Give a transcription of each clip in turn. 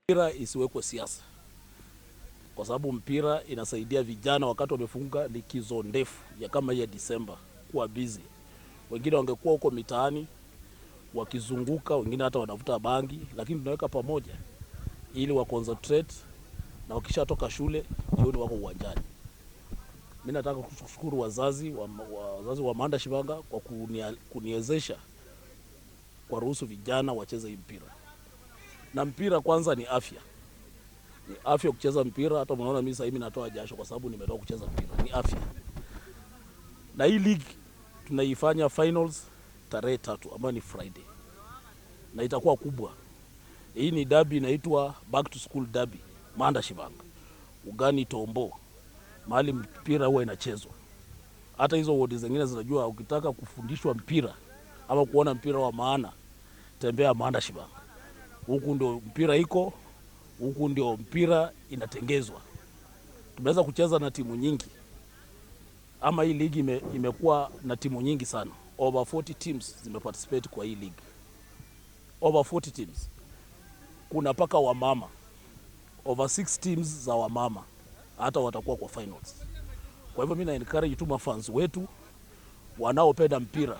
Mpira isiwekwe siasa, kwa sababu mpira inasaidia vijana wakati wamefunga likizo ndefu ya kama hii ya Disemba kuwa busy. Wengine wangekuwa huko mitaani wakizunguka, wengine hata wanavuta bangi, lakini tunaweka pamoja ili wa concentrate na wakishatoka shule jioni wako uwanjani. Mimi nataka kushukuru wazazi wa Manda Shivanga kwa kuniwezesha kwa ruhusu vijana wacheze hii mpira. Na mpira kwanza ni afya, ni afya kucheza mpira. Hata mnaona mimi sasa hivi natoa jasho kwa sababu nimetoka kucheza mpira, ni afya. Na hii league tunaifanya finals tarehe 3 ambayo ni Friday, na itakuwa kubwa. Hii ni derby inaitwa Back to School Derby, Manda Shivanga, ugani Tombo, mahali mpira huwa inachezwa. Hata hizo wodi zingine zinajua ukitaka kufundishwa mpira ama kuona mpira wa maana, tembea Manda Shivanga. Huku ndio mpira iko, huku ndio mpira inatengezwa. Tumeweza kucheza na timu nyingi, ama hii ligi imekuwa na timu nyingi sana. Over 40 teams zimeparticipate kwa hii league, over 40 teams. Kuna paka wamama, over 6 teams za wamama hata watakuwa kwa finals. Kwa hivyo mimi na encourage tu mafans wetu wanaopenda mpira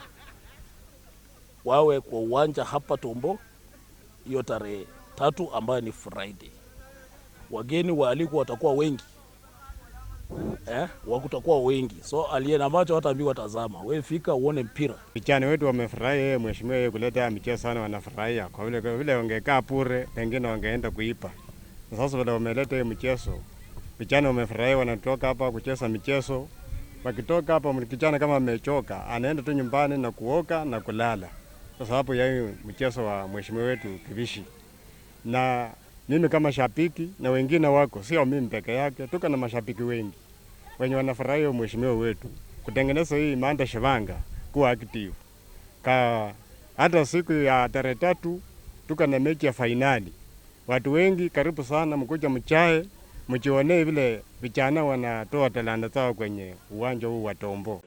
wawe kwa uwanja hapa Tombo hiyo tarehe 3 ambayo ni Friday. Wageni waalikwa watakuwa wengi, wakutakuwa wengi, so aliye na macho hataambiwa tazama, we fika uone mpira. Vijana wetu wamefurahi, yeye mheshimiwa yeye kuleta michezo sana, wanafurahia kwa vile wangekaa bure, pengine wangeenda kuiba. Na sasa vile wameleta hiyo mchezo, vijana wamefurahia, wanatoka hapa kucheza michezo. Wakitoka hapa, kijana kama amechoka, anaenda tu nyumbani na kuoga na kulala, kwa sababu ya hiyo mchezo wa mheshimiwa wetu Kibishi. Na mimi kama shabiki na wengine wako, sio mimi peke yake, tuko na mashabiki wengi wenye wanafurahia mheshimiwa wetu kutengeneza hii Manda Shivanga kuwa active. Ka hata siku ya tarehe 3 tuko na mechi ya fainali. Watu wengi karibu sana, mkuja mchae mjionee vile vijana wanatoa talanta zao kwenye uwanja huu wa Tombo.